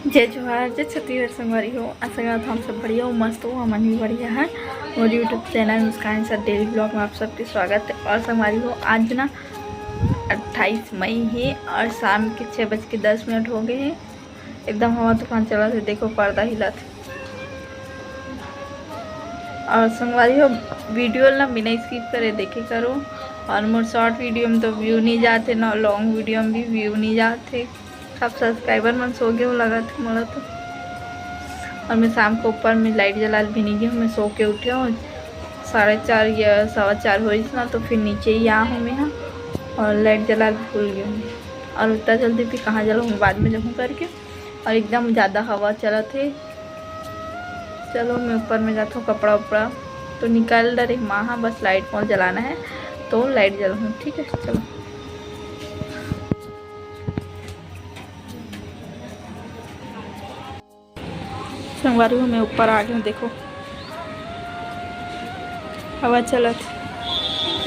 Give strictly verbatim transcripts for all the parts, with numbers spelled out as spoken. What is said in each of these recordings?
जय जोहार, जय छत्तीसगढ़ संगवारी हो। आशा करत हव आप सब बढ़िया हो, मस्त हो, हमन भी बढ़िया है। मोर YouTube चैनल मुस्कान साथ डेली ब्लॉग में आप सबके स्वागत है। और संगवारी हो, आज ना अट्ठाईस मई है और शाम के छः बज के दस मिनट हो गए हैं। एकदम हवा तूफान चलत है, देखो पर्दा हिलत है। और संगवारी हो, वीडियो ला बिना स्किप करे देखे करो। और मोर शॉर्ट वीडियो में तो व्यू नहीं जाते, ना लॉन्ग वीडियो में भी व्यू नहीं जाते। सब सब्सक्राइबर मन सो गे हो लगत है मोला तो। और मैं शाम को ऊपर में लाइट जला भी नहीं गई हूँ, मैं सो के उठे हूँ साढ़े चार या सवा चार होइस ना, तो फिर नीचे ही आ हूँ मैं यहाँ। और लाइट जला भी भूल गई हूँ। और उतना जल्दी भी कहाँ जलाऊँ, बाद में जाऊँ करके। और एकदम ज़्यादा हवा चलत है। चलो मैं ऊपर में जाता हूँ, कपड़ा उपड़ा तो निकाल डरे माँ, बस लाइट मोर जलाना है तो लाइट जलाऊँ, ठीक है। चलो संगवारी हो, मैं ऊपर आ गई हूँ। देखो हवा चलत,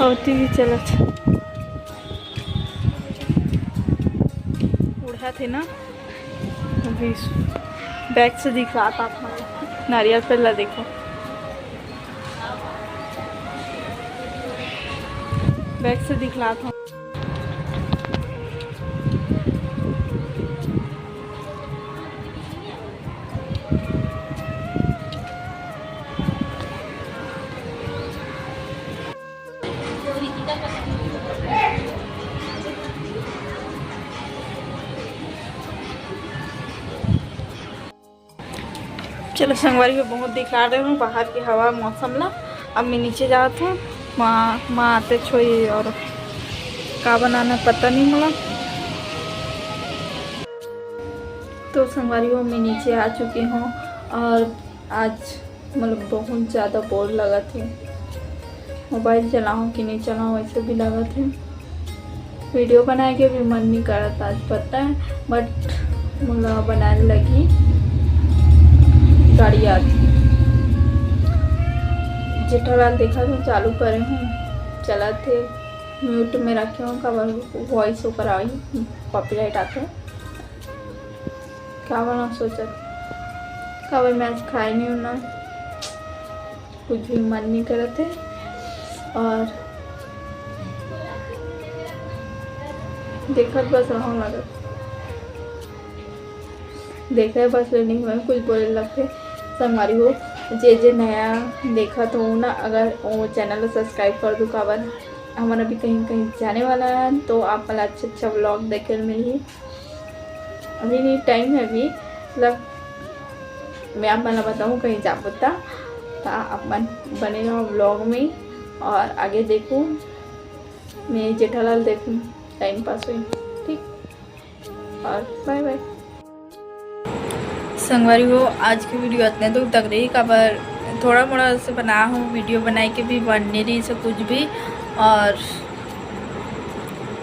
और टीवी चलत, उड़त है ना। अभी बैक से दिखलात हूँ, नारियल पेड़ ला देखो, बैक से दिखलात हूँ। चलो संगवारी हो, बहुत दिखला रहे हूँ बाहर के हवा मौसम ला। अब मैं नीचे जात हूँ, माँ माँ आते छोई और का बनाना पता नहीं मोला। तो संगवारी हो, मैं नीचे आ चुकी हूँ और आज मतलब बहुत ज़्यादा बोर लगत है। मोबाइल चलाऊँ कि नहीं चलाऊँ, ऐसे भी लगत है। वीडियो बनाए के भी मन नहीं करत आज, पता है, बट मोला बनाए लगी। गाड़ी आत जेठालाल देखा तो चालू करे हूँ, चलत है। म्यूट में रखे हूँ, काबर वॉइस ओवर आई, कॉपीराइट आते। का बना सोचत, काबर मैं आज खाए नहीं हूँ ना, कुछ भी मन नहीं करत है। और देखत बस रहूँ लगत, देखे बस ले नहीं हुआ, कुछ बोले लगते। संगवारी हो, जे जे नया देखत हो ना, अगर वो चैनल ला सब्सक्राइब कर दो, काबर हमन अभी कहीं कहीं जाने वाला है, तो आप मन ला अच्छा अच्छा व्लॉग देखे ल मिलही। अभी नहीं टाइम है, अभी मतलब मैं आप मन ला बताऊँ कहीं जाबो ता, ता आप मन बने रहो व्लॉग में और आगे देखो मैं जेठालाल देखूँ, टाइम पास होई, ठीक। और बाय बाय। संगवारी हो, आज की वीडियो इतने दूर तक रही, काबर थोड़ा मोड़ा से बना हूँ, वीडियो बनाए के भी मन नहीं रही से कुछ भी। और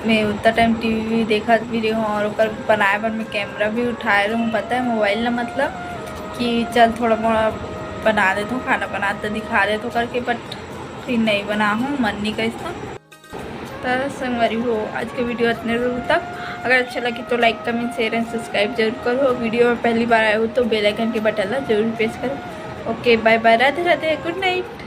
मैं उतना टाइम टीवी भी देखत भी रही हूँ और ओकर बनाए बर मैं कैमरा भी उठाए रहूँ, पता है, मोबाइल ला, मतलब कि चल थोड़ा मोड़ा बना देता हूँ, खाना बना तो दिखा देता हूँ करके, बट फिर नहीं बना हूँ, मन नहीं करिस था। त संगवारी हो, आज के वीडियो इतने दूर तक। अगर अच्छा लगे तो लाइक, कमेंट, शेयर एंड सब्सक्राइब जरूर करो। वीडियो में पहली बार आए हो तो बेल आइकन के बटन ला जरूर प्रेस करो। ओके, बाय बाय, राधे राधे, गुड नाइट।